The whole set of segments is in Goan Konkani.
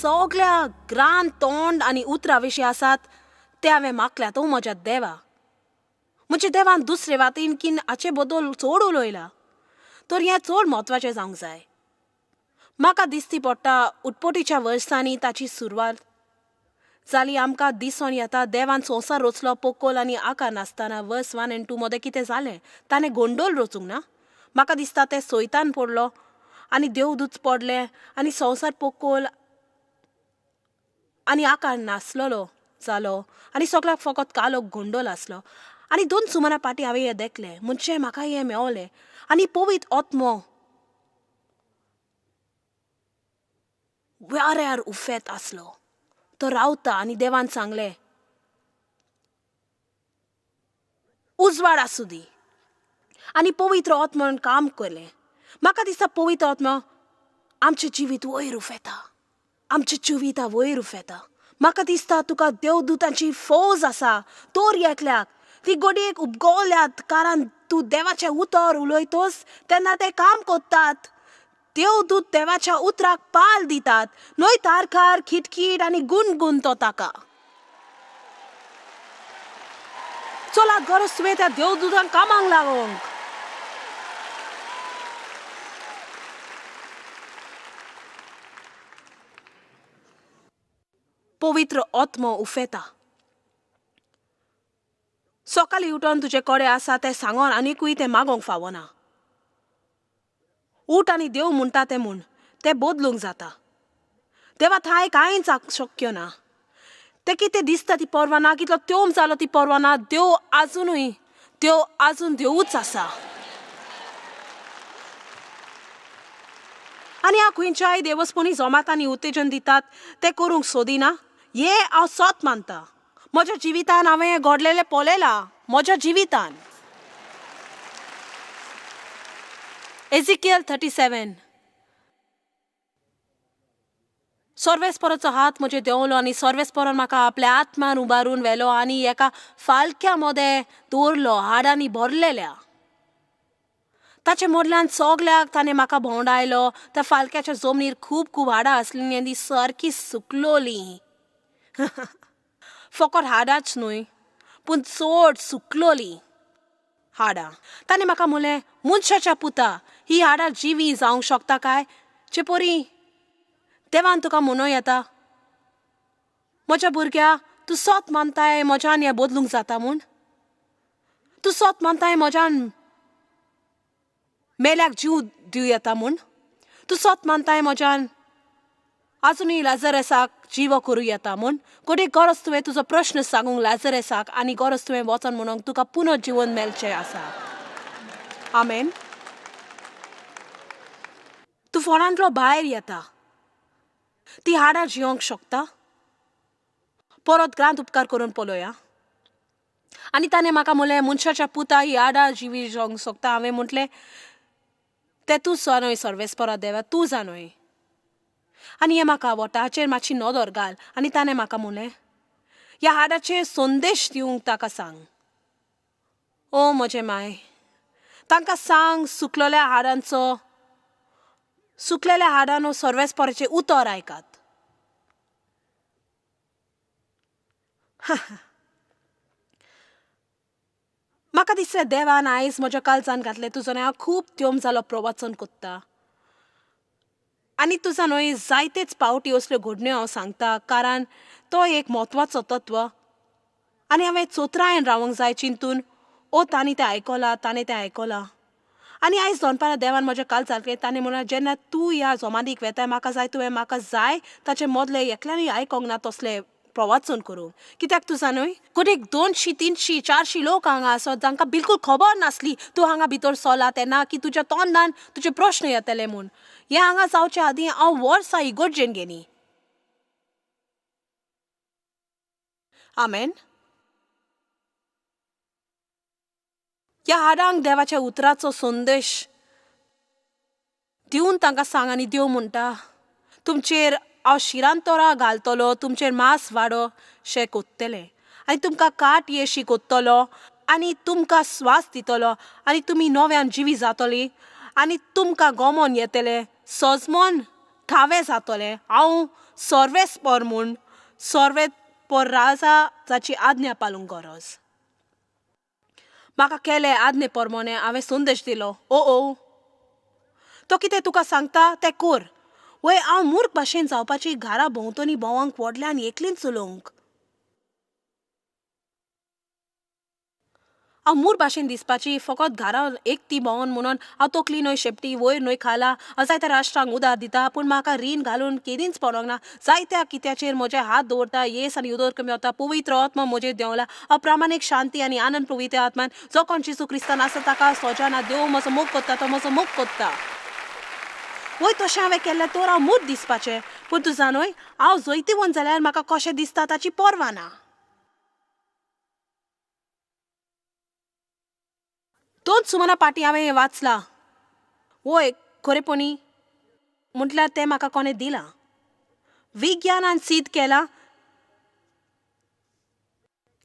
सगळ्या ग्रान तोंड आनी उतरां विशीं आसात ते हांवें मागल्यात. ओ म्हज्या देवा, म्हज्या देवान दुसरे वातीन किन हाचे बद्दल चड उलयला, तर हें चड म्हत्वाचें जावंक जाय. म्हाका दिसती पडटा उटपटीच्या वर्सांनी ताची सुरवात जाली. आमकां दिसोन येता देवान संवसार रचलो पोकोल आनी आकार नासतना. वर्स 1 आनी 2 मदें कितें जालें? ताणें गोंडोल रचूंक ना. म्हाका दिसता तें सोयतान पडलो आनी देवदूत पडले आनी संवसार पोकोल आनी आकार नासलेलो जालो आनी सगळ्याक फकत कालो गोंडोल आसलो. आनी 2 सुमारा फाटीं हांवें हें देखलें, म्हणजे म्हाका हें मेवलें. आनी पवित्र आत्मो वाऱ्यार उफेत आसलो, तो रावता आनी देवान सांगलें उजवाड आसूं दी. आनी पवित्र आत्मान काम केलें. म्हाका दिसता पवित्र आत्मा आमचें जिवीत वयर उफेता, आमचें जिविता वयर उफेता. म्हाका दिसता तुका देवदूतांची फौज आसा तोर एकल्याक, ती गोडयेक उपगवल्यात, कारण तूं देवाचें उतर उलयतोस तेन्ना ते काम करतात. देवदूत देवाच्या उतराक पाल दितात, न्हय तारखार खिटखीट आनी गुणगुण तो ताका. चला गरज तुवें त्या देवदूतांक कामाक लागोंक. पवित्र आत्मो उफेता. सकाळीं उठोन तुजे कडेन आसा तें सांगोन आनीकूय तें मागोंक फावना. उठ आनी देव म्हणटा तें म्हूण तें बदलूंक जाता. देवा थांय कांयच शक्य ना. तें कितें दिसता ती पर्वा ना, कितलो तेम जालो ती पर्वा ना. देव आजुनूय, देव आजून देवूच आसा. आनी हांव खंयच्याय देवस्पणी जमातांनी उत्तेजन दितात तें करूंक सोदिना. हें हांव सत मानता. म्हज्या जिवितान हांवें हें घडलेलें पळयलां, म्हज्या जिवितान. एझिकियल 37. सर्वेस्पराचो हात म्हजेर देंवलो आनी सर्वेस्परान म्हाका आपल्या आत्मान उबारून व्हेलो आनी एका फालक्या मदें दवरलो, हाडांनी भरलेल्या. ताचे मोडल्यान सगल्याक ताणें म्हाका भोंवडायलो. त्या फालक्याच्या जमनीर खूब खूब हाडां आसलीं आनी ती सारकी सुकलोली. फकत हाडांच न्हय पूण चड सुकलोली हाडां. ताणें म्हाका म्हणलें, मनशाच्या पुता, ही हाडां जिवी जावंक शकता काय? चेपोरी देवान तुका म्हणूं येता, म्हज्या भुरग्या तूं सत मानताय म्हज्यान हें बदलूंक जाता म्हूण? तूं सत मानताय म्हज्यान मेल्याक जीव दिवं येता म्हूण? तूं सत मानताय म्हज्यान आजुनूय लाजरसाक जिवो करूं येता म्हूण? घडये गरज तुवें तुजो प्रश्न सांगूंक लाजरसाक आनी गरज तुवें वचोन म्हणूंक तुका पुनर्जिवन मेळचें आसा. आमेन. तूं फोणांतलो भायर येता, ती हाडां जिवंक शकता? परत ग्रांत उपकार करून पळोवया. आनी ताणें म्हाका म्हणलें, मनशाच्या पुता, ही हाडां जिवी जावंक शकता? हांवें म्हटलें, तें तूं जाणय सर्वेस्परा देवा, तूं जाणय. आनी हें म्हाका आवडटा, हाचेर मातशी नदर घाल. आनी ताणें म्हाका म्हणलें, ह्या हाडाचेर संदेश दिवंक ताका सांग. ओ म्हजें माय, तांकां सांग सुकलेल्या हाडांचो, सुकलेल्या हाडांनो सर्वेस्पराचें उतर आयकात. म्हाका दिसलें देवान आयज म्हज्या काळजान घातलें, तुजो न्हय हांव खूब त्योम जालो प्रवचन कोत्ता आनी तुजा न्हय जायतेच पावटी असल्यो घडण्यो हांव सांगता, कारण तो एक म्हत्वाचो तत्व आनी हांवें चोत्रायेन रावंक जाय चिंतून. ओ तांणी तें आयकलां, ताणें तें आयकलां. आनी आयज दनपारां देवान म्हज्या काळजान घातलें, ताणें म्हणलें, जेन्ना तूं ह्या जमातीक वेताय म्हाका जाय, तुवें म्हाका जाय ताचे मदलें एकल्यानूय आयकोंक ना तसलें प्रवचन करूंक. कित्याक तुजा न्हय घडयेक 200, 300, 400 लोक हांगा आसत जांकां बिलकूल खबर नासली तूं हांगा भितर सरला तेन्ना की तुज्या तोंडान तुजे प्रश्न येतले म्हूण. हें हांगा जावचे आदीं हांव वर्सां इगर्जेन गेली. आमेन. ह्या हाडांक देवाच्या उतराचो संदेश दिवन तांकां सांग. आनी देव म्हणटा, तुमचेर हांव शिरांतोरां घालतलो, तुमचेर मांस वाडो शें कोत्तलें आनी तुमकां काट येशी कोत्तलो आनी तुमकां स्वास दितलो आनी तुमी नव्यान जिवी जातली आनी तुमकां गोमोन येतलें, सजमोन थावें जातलें हांव सर्वेस्पर म्हूण सर्वेस्पर राजा जाची आज्ञा पालूंक गरज. म्हाका केले आज्ञे प्रमाणे हांवें संदेश दिलो. ओ ओ तो कितें तुका सांगता तें कर. वय हांव मूर्ख भाशेन जावपाची घरा भोंवतणी भोंवंक व्हडल्यान एकलीच उलोवंक. हांव मूर भाशेन दिसपाची फकत घरा एकटी भोंवन म्हणून हांव तकली न्हय शेपटी वयर न्हय खाला. हांव जायत्या राष्ट्रांक उदार दिता पूण म्हाका रीण घालून केदींच पडोंक ना. जायत्या कित्याचेर म्हजे हात दवरता येस आनी उदर कमी वता. पवित्र आत्मा म्हजेर देंवला. हांव प्रामाणीक शांती आनी आनंद पवित्र आत्मान. जो कोण जेजू क्रिस्तान आसा ताका सोजा ना. देव म्हजो मोग कोत्ता, तो म्हजो मोग कोत्ता. वय तशें हांवें केल्लें तर हांव मूर्ख दिसपाचें. पूण तूं जाणय हांव जैतिवंत जाल्यार म्हाका कशें दिसता ताची पर्वा ना. दोन सुमना पाटी हांवें हें वाचलां. वय खरेपणी म्हटल्यार तें म्हाका कोणें दिलां. विज्ञानान सिद्ध केलां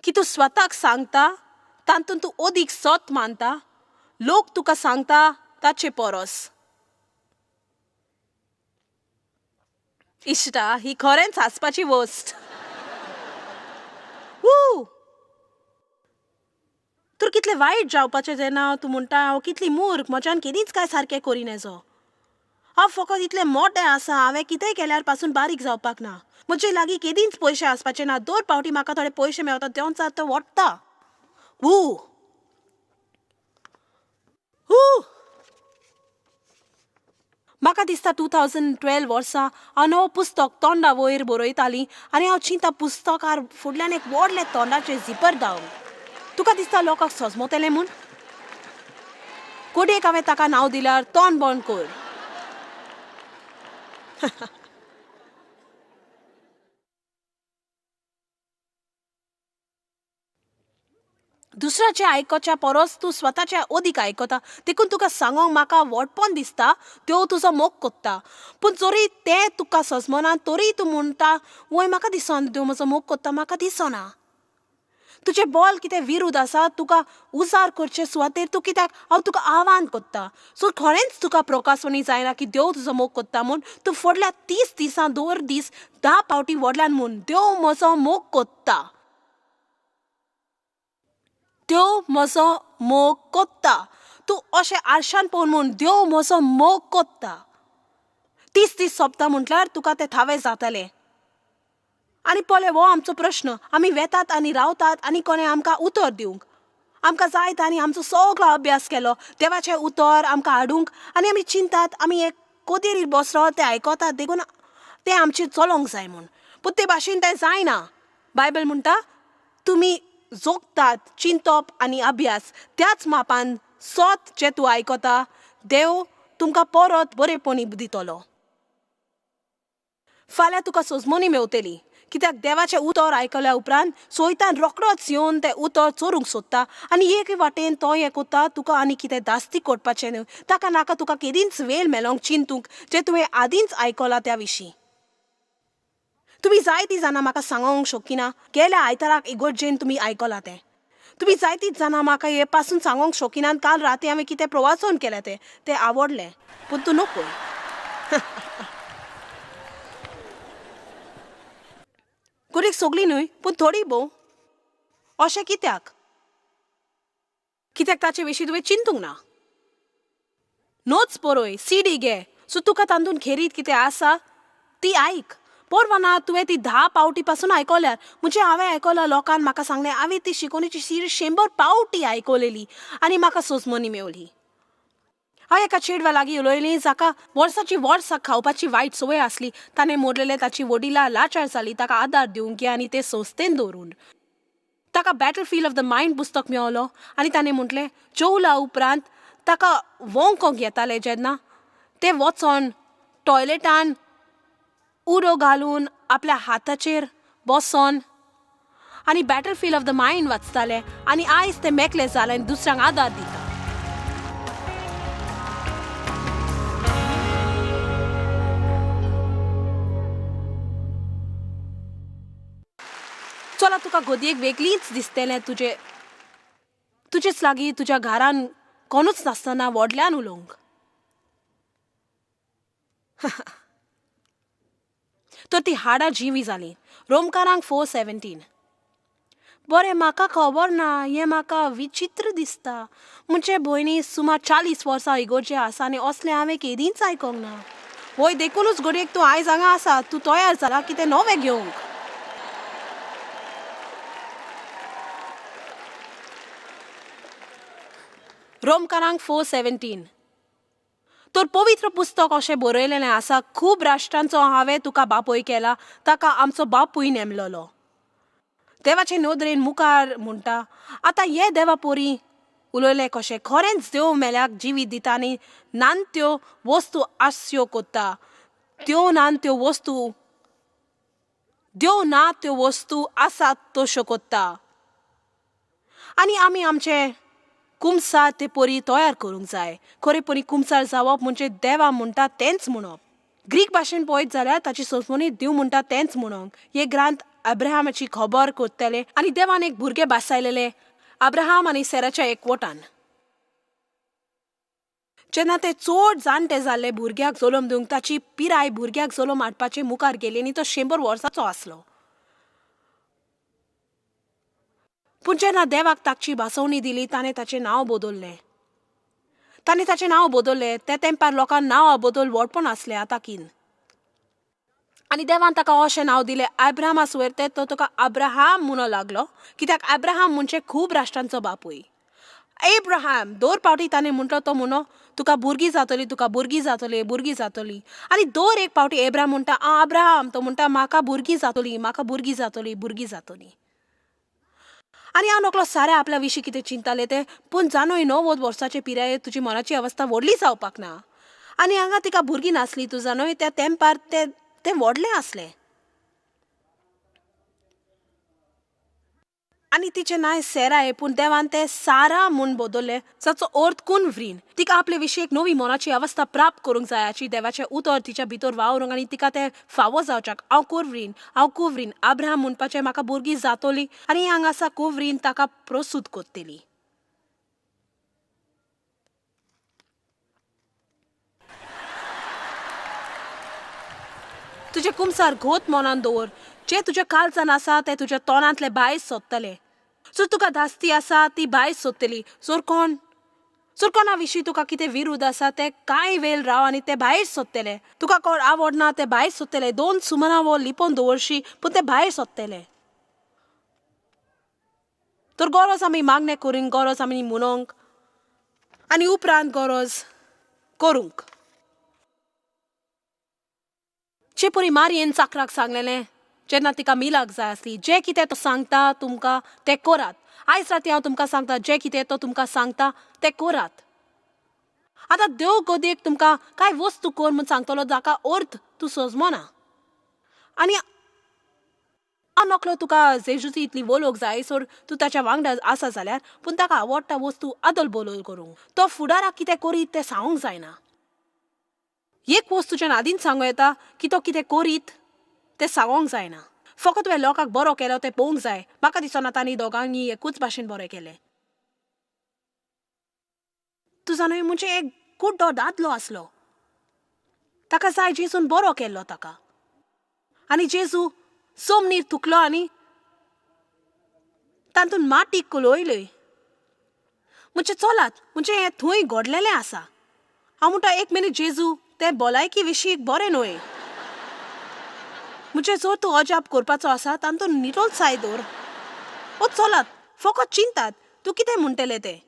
की तूं स्वताक सांगता तातूंत तूं अदीक सत मानता. लोक तुका सांगता ताचे परस. इश्टा ही खरेंच हांसपाची वस्त. तर कितलें वायट जावपाचें जेन्ना तूं म्हणटा हांव कितली मूर्ख, म्हज्यान केदींच कांय सारकें करिना. हांव फकत इतलें मोटें आसा, हांवें कितेंय केल्यार पासून बारीक जावपाक ना. म्हजे लागीं केदींच पयशे आसपाचे ना. दर पावटी म्हाका थोडे पयशे मेळटा तेंच तो वडटा. हू हू म्हाका दिसता 2012 वर्सा हांव नवो पुस्तक तोंडा वयर बरयताली आनी हांव चिंता पुस्तकार फुडल्यान एक व्हडलें तोंडाचें झिपर धांव. तुका दिसता लोकांक सजमतलें म्हूण? कोडयेक हांवें ताका नांव दिल्यार तोंड बंद कर. दुसऱ्याचें आयकच्या परस तूं स्वताचें अदीक आयकता. देखून तुका सांगोंक म्हाका व्हडपण दिसता. देव तुजो मोग कोत्ता. पूण जरी तें तुका सजमना तरी तूं म्हणटा वय म्हाका दिसना देव म्हजो मोग कोत्ता, म्हाका दिसना. तुजें बॉल कितें विरुद्ध आसा तुका उजार करचे सुवातेर तूं कित्याक हांव तुका आव्हान कोत्ता. सो खरेंच तुका प्रकासवणी जायना की देव तुजो मोग कोत्ता म्हूण तूं फुडल्या 30 दिसां दर दीस 10 पावटी व्हडल्यान म्हूण देव म्हजो मोग कोत्ता, देव म्हजो मोग कोत्ता. तूं अशें आरशान पळोवन म्हूण देव म्हजो मोग कोत्ता. 30 दीस सोंपता म्हटल्यार तुका तें थावें जातलें. आनी पळय हो आमचो प्रश्न. आमी वेतात आनी रावतात आनी कोणें आमकां उतर दिवंक आमकां जाय आनी आमचो सगळो अभ्यास केलो देवाचें उतर आमकां हाडूंक आनी आमी चिंतात आमी एक कोदेरीर बसलो तें आयकतात देखून तें आमचें चलोवंक जाय म्हूण. पूण ते भाशेन तें जायना. बायबल म्हणटा तुमी जोगतात चिंतप आनी अभ्यास त्याच मापान सत जें तूं आयकता देव तुमकां परत बरेपणी दितलो. फाल्यां तुका सजमणी मेवतली कित्याक देवाचें उतर आयकल्या उपरांत सोयतान रोखडोच येवन तें उतर चोरूंक सोदता आनी एक वाटेन तो हें कोत्ता तुका आनी कितें दास्ती कोटपाचें न्हय. ताका नाका तुका केदींच वेळ मेलोंक चिंतूंक जें तुवें आदींच आयकलां त्या विशीं. तुमी जायतीं जाणां म्हाका सांगोंक शकिना. गेल्या आयताराक इगर्जेन तुमी आयकलां तें. तुमी जायतींच जाणां म्हाका हें पासून सांगोंक शकिना. काल राती हांवें कितें प्रवासन केलें तें तें आवडलें पूण तूं नको. कोडीक सगळीं न्हय पूण थोडी भोव. अशें कित्याक? कित्याक ताचे विशीं तुवें चिंतूंक ना. नोट्स बरय, सीडी घे, सो तुका तातूंत खेरीत कितें आसा ती आयक. पर्वा ना तुवें ती 10 पावटी पासून आयकल्यार. म्हणजे हांवें आयकलां लोकान म्हाका सांगलें हांवें ती शिकोवणेची सीडी 100 पावटी आयकलेली आनी म्हाका सोजमणी मेवली. हांव एका चेडवा लागीं उलयलीं जाका वर्साची वर्सां खावपाची वायट संवय आसली. ताणें मोडलेलें ताची वडिलां लाचार जाली ताका आदार दिवंक आनी ते संस्थेन दवरून. ताका battle field of the mind पुस्तक मेवलो आनी ताणें म्हटलें जेवल्या उपरांत ताका वोंकोंक येतालें जेन्ना तें वचोन टॉयलेटान उडो घालून आपल्या हाताचेर बसोन आनी battle field of the mind वाचतालें आनी आयज तें मेकलें जालें आनी दुसऱ्यांक आदार दिता. चला तुका गोदयेक वेगळीच दिसतलें तुजे तुजेच लागीं तुज्या घरान कोणूच नासतना व्हडल्यान उलोवंक. तर ती हाडां जिवी जालीं. रोमकारांक 4:17. बरें, म्हाका खबर ना, हें म्हाका विचित्र दिसता. म्हणजे भयणी सुमार 40 वर्सां इगोर्जे आसा आनी असलें हांवें केदींच आयकोंक ना. वय, देखूनच घडयेक तूं आयज हांगा आसा. तूं तयार जाला कितें नवें घेवंक. रोमकारांक 4:17. तर पवित्र पुस्तक अशें बरयलेलें आसा, खूब राष्ट्रांचो हांवें तुका बापूय केला, ताका आमचो बापूय नेमलोलो. देवाचे नदरेन मुखार म्हणटा, आतां हे देवा पोरी उलयले कशें, खरेंच देव मेल्याक जिवीत दिता आनी नान त्यो वस्तू आस्यो कोत्ता, त्यो नान त्यो वस्तू, देव ना त्यो वस्तू आसात तश्यो कोत्ता. आनी आमी आमचे कुमसार ते परी तयार करूंक जाय. खरेपणी कुमसार जावप म्हणजे देवा म्हणटा तेंच म्हणप. ग्रीक भाशेन पळयत जाल्यार ताची सोंसमणी देव म्हणटा तेंच म्हणूंक. हे ग्रांथ अब्राहामाची खबर कोत्तले आनी देवान एक भुरगें भासायलेले अब्राहाम आनी सेराच्या एकवटान. जेन्ना ते चड जाणटे जाल्ले भुरग्याक जल्म दिवंक, ताची पिराय भुरग्याक जल्म हाडपाचे मुखार गेली आनी तो 100 वर्सांचो आसलो. पूण जेन्ना देवाक ताची भासवणी दिली, ताणें ताचें नांव बदल्लें. ताणें ताचें नांव बदल्लें. त्या तेंपार लोकांक नांवां बदल व्हडपण आसलें आतां कीन. आनी देवान ताका अशें नांव दिलें, अब्राहमा सुवेर तो तुका अब्राहाम म्हणूंक लागलो, कित्याक अब्राहाम म्हणजे खूब राष्ट्रांचो बापूय. एब्राहाम दर पावटी ताणें म्हटलो, तो म्हणो तुका भुरगीं जातली, तुका भुरगीं जातली, भुरगीं जातली. आनी दर एक पावटी एब्राहाम म्हणटा, आं अब्राहाम, तो म्हणटा म्हाका भुरगीं जातली, म्हाका भुरगीं जातली, भुरगीं जातली. आनी हांव नकलो सारें आपल्या विशीं कितें चिंतालें तें, पूण जानूय 90 वर्साचे पिरायेर तुजी मनाची अवस्था व्हडली जावपाक ना. आनी हांगा तिका भुरगीं नासली, तूं जाणूय त्या तेंपार तें तें व्हडलें आसलें. आनी तिचें नांव सेराय, पूण देवान तें सारा म्हूण बदल्लें, जाचो अर्थ कुनव्रीन. तिका आपले विशीं एक नवी मनाची अवस्था प्राप्त करूंक जाय आची देवाचें उतर तिच्या भितर वावरूंक आनी तिका तें फावो जावच्याक. हांव कुरव्रीन, हांव कुवरीन, अब्राहाम म्हणपाचें म्हाका भुरगीं जातली आनी हांगा आसा कुवरीन ताका प्रस्तूत करतली. तुजें कुमसार घोत मनान दवर, जें तुज्या काळजान आसा तें तुज्या तोंडांतलें भायर सोदतलें. जर तुका धास्ती आसा ती भायर सोदतली. जर कोण जर कोणा विशीं तुका कितें विरोध आसा तें कांय वेळ राव आनी तें भायर सोदतलें. तुका कोण आवडना तें भायर सोदतलें. 2 सुमनां वो लिपोवन दवरशी पूण तें भायर सोदतलें. तर गरज आमी मागणें करूंक, गरज आमी म्हणूंक आनी उपरांत गरज करूंक. जे परी मारयेन चाकराक सांगलेलें जेन्ना तिका मिलाक जाय आसली, जें कितें तो सांगता तुमकां तें करात. आयज राती हांव तुमकां सांगता, जें कितें तो तुमकां सांगता तें करात. आतां देव गोदयेक तुमकां कांय वस्तू कर म्हूण सांगतलो जाका अर्थ तूं सजमना. आनी हांव नकलो तुका जेजूची इतली वळख जाय सोड, तूं ताच्या वांगडा आसा जाल्यार, पूण ताका आवडटा वस्तू आदल बदल करूंक. तो फुडाराक कितें करीत तें सांगूंक जायना. एक वस्तू तुज्यान आदींच सांगूं येता की तो कितें करीत तें सांगूंक जायना. फकत तुवें लोकांक बरो केलो तें पळोवंक जाय. म्हाका दिसना तांणी दोगांनी एकूच भाशेन बरें केलें. तूं जाणा म्हणजे एक कुड्डो दादलो आसलो, ताका जाय जेजून बरो केल्लो ताका. आनी जेजू सोमनीर थुकलो आनी तातूंत माती कुलोयली. म्हणजे चलात, म्हणजे हें थंय घडलेलें आसा. हांव म्हणटा एक मिनीट, जेजू तें भलायकी विशीं बरें न्हय. म्हणजे जर तूं अजाप करपाचो आसा तातूंत नितळ साय दवर. ओ चलात, फकत चिंतात तूं कितें म्हणटलें तें.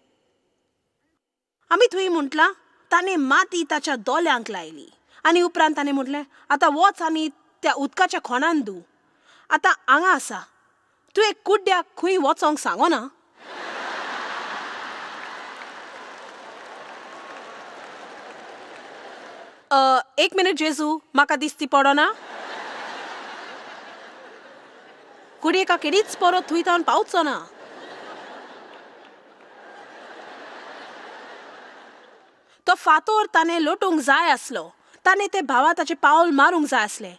आमी थंय म्हटलां ताणें माती ताच्या दोळ्यांक लायली आनी उपरांत ताणें म्हटलें आतां वच आनी त्या उदकाच्या खोणान धूव. आतां हांगा आसा, तूं एक कुड्ड्याक खंय वचोंक सांगना. एक मिनीट जेजू, म्हाका दिसती पडना. कुडयेका केदीच परत थंय तावन पावचो ना. तो फातोर ताणें लोटूंक जाय आसलो. ताणें ते भावा ताचें पावल मारूंक जाय आसलें.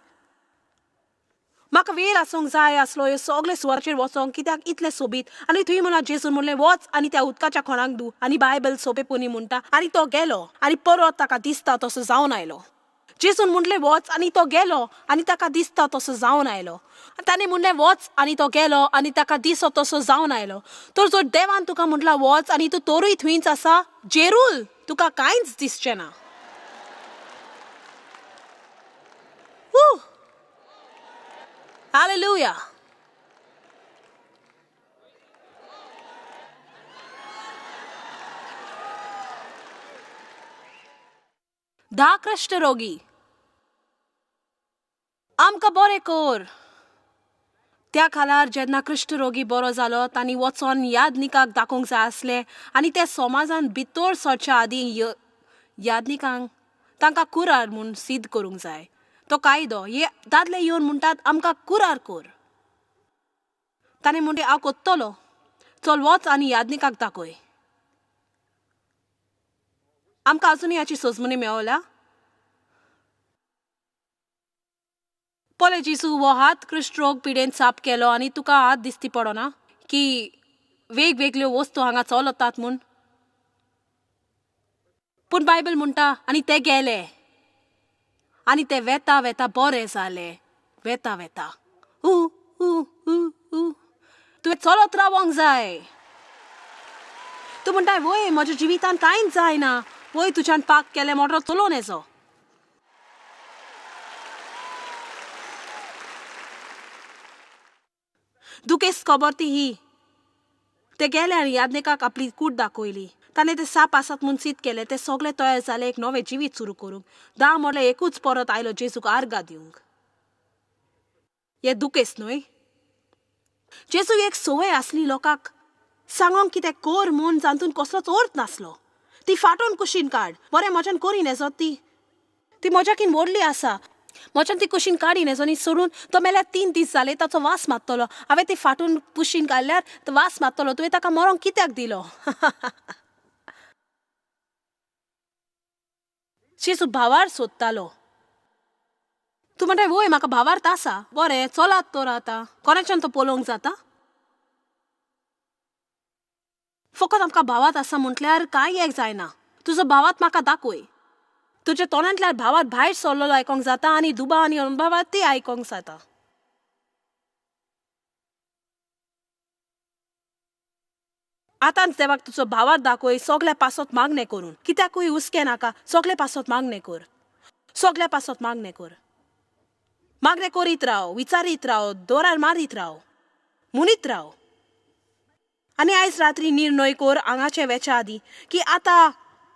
म्हाका वेळ आसूंक जाय आसलो ह्यो सगळे सुवातेर वचोंक, कित्याक इतलें सोबीत. आनी थंय म्हणा जेजून म्हणलें वच आनी त्या उदकाच्या खोणाक धूव. आनी बायबल सोंपेपणी म्हणटा आनी तो गेलो आनी परत ताका दिसता तसो जावन आयलो. जेजून म्हणलें वच आनी तो गेलो आनी ताका दिसता तसो जावन आयलो. ताणें म्हणलें वच आनी तो गेलो आनी ताका दिसो तसो जावन आयलो. तर जर देवान तुका म्हटलां वच आनी तूं तरूय थंयच आसा, जेरूल तुका कांयच दिसचें ना. हालेलुया. धा कुष्ठरोगी आमकां बरें कर. त्या काळार जेन्ना कुष्ठरोगी बरो जालो तांणी वचोन यादनिकाक दाखोवंक जाय आसलें आनी ते समाजान भितर सरच्या आदीं यादनिकांक तांकां कुरार म्हूण सिद्ध करूंक जाय. तो कायदो हे दादले येवन म्हणटात आमकां कुरार कर. ताणें म्हणलें हांव कोत्तलो, चल वच आनी यादनिकाक दाखय. आमकां अजुनूय हाची सजमणी मेवल्या. पळय जेजू हो हात कुष्ठरोग पिडेन साफ केलो आनी तुका हात दिसती पडना की वेगवेगळ्यो वस्तू हांगा चलतात म्हूण. पूण बायबल म्हणटा आनी ते गेले आनी ते वेता वेता बरे जाले. वेता वेता ऊ ऊ ऊ ऊ तुवें चलत रावंक जाय. तूं म्हणटाय वय म्हज्या जिवितान कांयच जायना, वय तुज्यान पाक केलें मोटर चलोवन येचो. दुखेस्त खबर ती ही. ते गेले आनी यादनिकाक आपली कूट दाखयली. ताणें ते साप आसात म्हूण सिद्ध केलें. ते सगळे तयार जाले एक नवें जिवीत सुरू करूंक. 10 म्हळ्यार एकूच परत आयलो जेजूक आर्गां दिवंक. हें दुखेस्त न्हय? जेजूक एक संवय आसली लोकांक सांगोंक कितें कर म्हूण जातून कसलोच अर्थ नासलो. ती फाटून कुशीन काड, बरें म्हज्यान करी नेजो, ती ती म्हज्याकीन व्हडली आसा, म्हज्यान ती कुशीन काडी नेजो न्ही सोडून तो मेल्यार 3 दीस जाले ताचो वास मारतलो. हांवें ती फाटून कुशीन काडल्यार तो वास मारतलो. तुवें ताका मरोंक कित्याक दिलो? जेजू भावार सोदतालो. तूं म्हणटाय वय म्हाका भावार्थ आसा, बरें चलात तर आतां कोणाच्यान तो पळोवंक जाता? फकत आमकां भावात आसा म्हटल्यार कांय एक जायना. तुजो भावात म्हाका दाखय. तुज्या तोंडांतल्यान भावात भायर सरलेलो आयकोंक जाता आनी दुबाव आनी अणभवात ती आयकोंक जाता. आतांच देवाक तुजो भावात दाखय, सगल्या पासत मागणें करून. कित्याकूय हुस्के नाका, सगळे पासत मागणें कर, सगल्या पासत मागणें कर. मागणें करीत राव, विचारीत राव, दोरार मारीत राव, म्हणीत राव. आनी आयज रात्री निर्णय कर हांगाचे वेच्या आदीं की आतां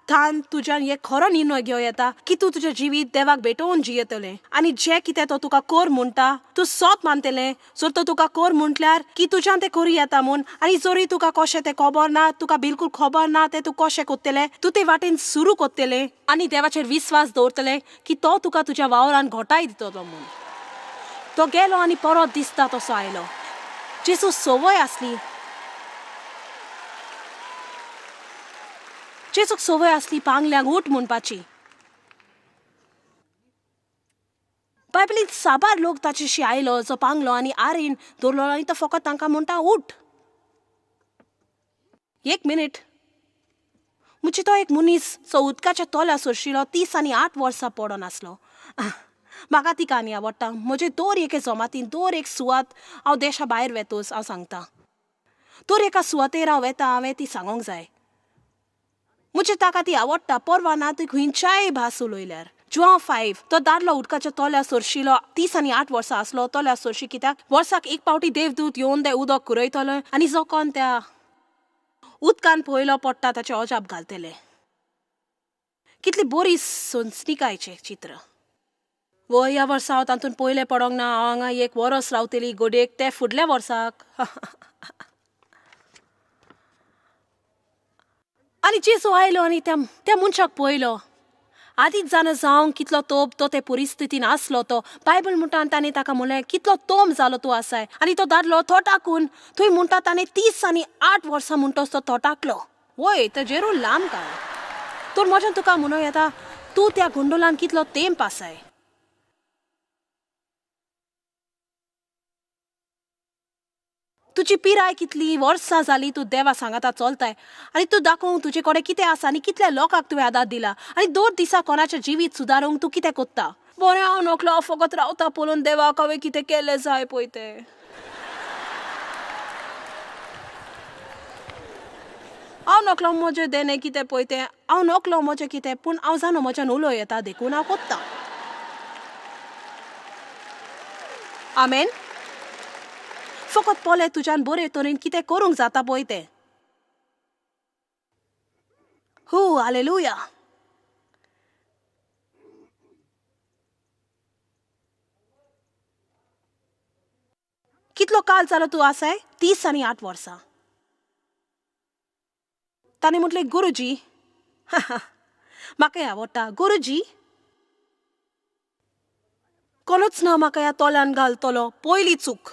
थान तुज्यान एक खरो निर्णय घेवं येता की तूं तुजें जिवीत देवाक भेटोवन जियेतलें आनी जें कितें तो तुका कर म्हणटा तूं सोत मानतलें. जर तो तुका कर म्हटल्यार की तुज्यान तें करूं येता म्हूण, आनी जरूय तुका कशें तें खबर ना, तुका बिलकूल खबर ना तें तूं कशें करतलें, तूं ते वाटेन सुरू करतलें आनी देवाचेर विस्वास दवरतलें की तो तुका तुज्या वावरान घोटाय दितलो म्हूण. तो गेलो आनी परत दिसता तसो आयलो. जेजू संवय आसली, जेजूक संवय आसली पांगल्यांक उठ म्हणपाची. बायबलींत साबार लोक ताचेशी आयलो जो पांगलो आनी आरीन दवरलो आनी तो फकत तांकां म्हणटा उठ. एक मिनीट, म्हणजे तो एक मनीस जो उदकाच्या तोल्या सरशिलो 30 आनी 8 वर्सां पडोन आसलो. म्हाका ती काणी आवडटा. म्हजे दर एके जमातीन दर एक सुवात हांव देशा भायर वेतोच हांव सांगता, दर एका सुवातेर हांव वेता हांवें ती सांगोंक जाय. म्हणजे ताका ती आवडटा, परवा ना ती खंयच्याय भास उलयल्यार. जुआंव 5 तो दादलो उदकाच्या तोल्या सरशिलो 30 आनी 8 वर्सां आसलो. तोल्या सरशी कित्याक वर्साक एक पावटी देवदूत येवन ते उदक कुरयतलो आनी जो कोण त्या उदकान पयलो पडटा ताचें अजाप घालतले. कितली बरी सोंसणिकायचें चित्र. वय ह्या वर्सा हांव तातूंत पयलें पडोंक ना, हांव हांगा एक वरस रावतली गोडयेक ते फुडल्या वर्साक. आनी जेजू आयलो आनी त्या मनशाक पळयलो. आदींच जाणा जावंक कितलो तोप तो ते परिस्थितीन आसलो. तो बायबल म्हणटा आनी ताणें ताका म्हणलें कितलो तोम जालो तूं आसाय. आनी तो दादलो थोटाकून थंय म्हणटा ताणें 30 आनी 8 वर्सां म्हणटोच तो थोटाकलो. वय तो जेरूल लांब काळ. तर म्हज्यान तुका म्हणूं येता तूं त्या गोंडोलान कितलो तेंप आसाय. तुजी पिराय कितली वर्सां जाली तूं देवा सांगाता चलताय आनी तूं दाखोवंक तुजे कडेन कितें आसा आनी कितल्या लोकांक तुवें आदार दिला आनी दर दिसा कोणाचें जिवीत सुदारूंक तूं कितें कोत्ता. बरें हांव नकलो, हांव फकत रावता पळोवन देवाक हांवें कितें केलें जाय पळय तें. हांव नकलो म्हजें देणें कितें पळय तें, हांव नकलो म्हजें कितें, पूण हांव जाणा म्हज्यान उलोवं येता देखून हांव कोत्तां. आमेन. फकत पळय तुज्यान बरे तरेन कितें करूंक जाता पळय तें. हू हालेलुया. कितलो काल जालो तूं आसाय? 38 वर्सां. ताणें म्हटलें गुरुजी, म्हाका आवडटा गुरुजी, कोणूच ना म्हाका ह्या तोल्यान घालतलो, पयली चूक.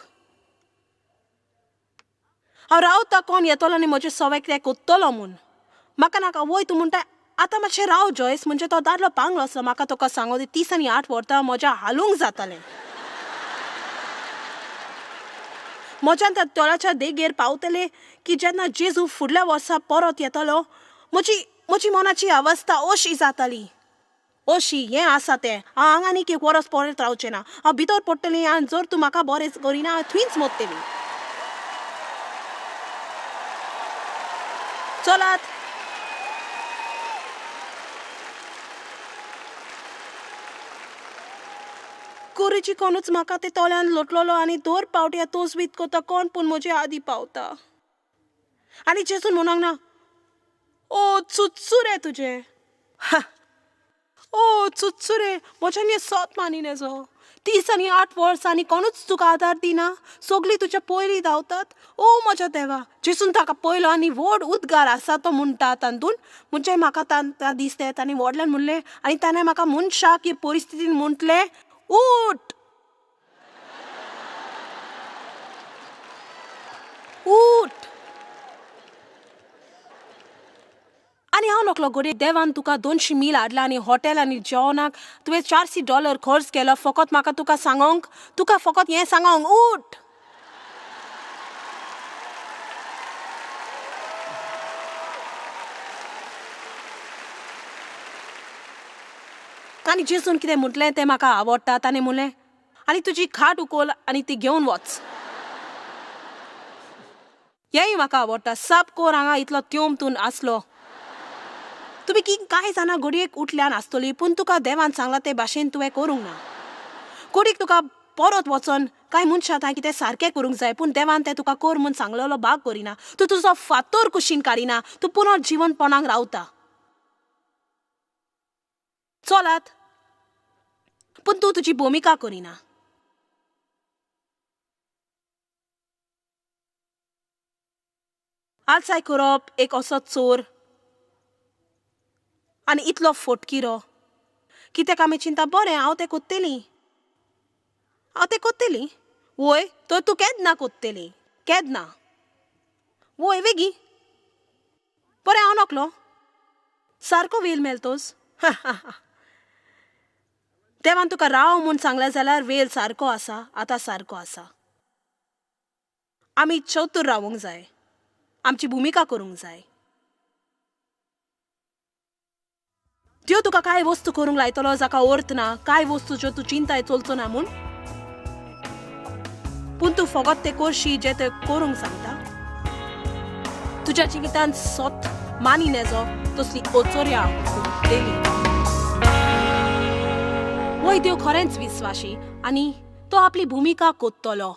हांव रावता कोण येतलो आनी म्हजें सवय कितें कोत्तलो म्हूण. म्हाका नाका. वय तूं म्हणटा आतां मातशें राव जॉयस, म्हणजे तो दादलो पांगलो आसलो. म्हाका तुका सांगो 38 वर्सां म्हज्या हालूंक जातालें. म्हज्यान त्या तोलाच्या देगेर पावतले की जेन्ना जेजू फुडल्या वर्सा परत येतलो म्हजी म्हजी मनाची अवस्था अशी जाताली, अशी हें आसा तें. हांव हांगा आनीक एक वरस परत रावचें ना, हांव भितर पडटलें आनी जर तूं म्हाका बरें करिना हांव थंयच मरतली. चलात. गुरुजी कोणूच म्हाका ते तोल्यान लोटलेलो आनी दर पावटी तोजवीत कोता कोण पूण म्हजे आदी पावता. आनी जेजून म्हणोंक ना, ओ चुचुरे तुजें, ओ चुचुरे म्हज्यान हें सोत मानी नेजो. 38 वर्सां आनी कोणूच तुका आदार दिना, सगळीं तुज्या पयलीं धांवतात. ओ म्हज्या देवा. जेजून ताका पयलो आनी व्हड उद्गार आसा तो म्हणटा तातूंत, म्हणजे म्हाका तां दिसलें ताणें व्हडल्यान म्हणलें आनी ताणें म्हाका मनशाक हे परिस्थितीन म्हटलें उठ उठ. आनी हांव नकलो घडये देवान तुका 200 मील हाडला आनी हॉटेल आनी जेवणाक तुवें $400 खर्च केलो फकत म्हाका तुका सांगोंक, तुका फकत हें सांगोंक उठ. आनी जेजून कितें म्हटलें तें म्हाका आवडटा. ताणें म्हणलें आनी तुजी खाट उखल आनी ती घेवन वच. हेंय म्हाका आवडटा. साप कोर हांगा इतलो त्योम तूं आसलो. तुमी की कांय जाणां घडयेक उठल्यान आसतली, पूण तुका देवान सांगलां ते भाशेन तुवें करूंक ना. घडयेक तुका परत वचोन कांय मनशां तांणी कितें सारकें करूंक जाय, पूण देवान तें तुका कर म्हूण सांगलेलो भाग करिना. तूं तुजो फातर कुशीन काडिना, तूं पुनर्जिवनपणाक रावता. चलात, पूण तूं तुजी भुमिका करिना. आलसाय करप एक असो चोर आनी इतलो फोटकिरो कित्याक आमी चिंता बरें हांव तें कोत्तेली, हांव तें कोत्तेली. वय तर तूं केन्ना कोत्तेली, केन्ना वय वेगीं. बरें हांव नकलो सारको वेल मेळतोच. देवान तुका राव म्हूण सांगलें जाल्यार वेल सारको आसा, आतां सारको आसा. आमी चतूर रावूंक जाय, आमची भुमिका करूंक जाय. त्यो तुका कांय वस्तू करूंक लायतलो जाका अर्थ ना, कांय वस्तू ज्यो तूं चिंताय चलचो ना म्हूण, पूण तूं फकत तें करशी जें तें करूंक सांगता. तुज्या जिवितांत सोत मानी नेजो तसली ओचोर्या उरतली. वय देव खरेंच विस्वाशी आनी तो आपली भुमिका कोत्तलो.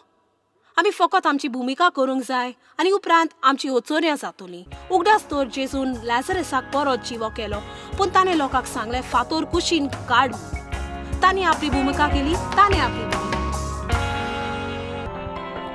आमी फकत आमची भुमिका करूंक जाय आनी उपरांत आमची ओचोर्या जातली. उगडास तर जेजून लॅझरसाक परत जिवो केलो, पूण ताणें लोकांक सांगलें फातोर कुशीन काड. ताणें आपली भुमिका केली, ताणें आपली भुमिका.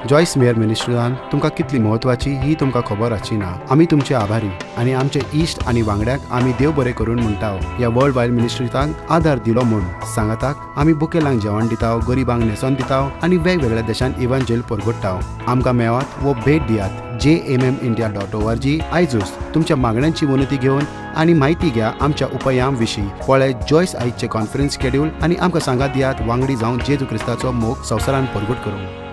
जॉयस मेयर मिनिस्ट्रीन तुमकां कितली म्हत्वाची ही तुमकां खबर आसची ना. आमी तुमचे आभारी आनी आमचे इश्ट आनी वांगड्याक आमी देव बरें करून म्हणटा ह्या वर्ल्ड वायड मिनिस्ट्रींत आदार दिलो म्हूण. सांगाताक आमी बुकेलांक जेवण दिता, गरिबांक न्हेसोन दिता आनी वेगवेगळ्या देशांत इव्हांजेल परगट्टा. आमकां मेळात वो भेट दियात jmmindia.org. आयजूच तुमच्या मागण्यांची विनंती घेवन आनी म्हायती घ्या आमच्या उपायां विशीं. पळय जॉयस आयचे कॉन्फरन्स शेड्यूल आनी आमकां सांगात दियात वांगडी जावन जेजू क्रिस्ताचो मोग संवसारान परगट करूंक.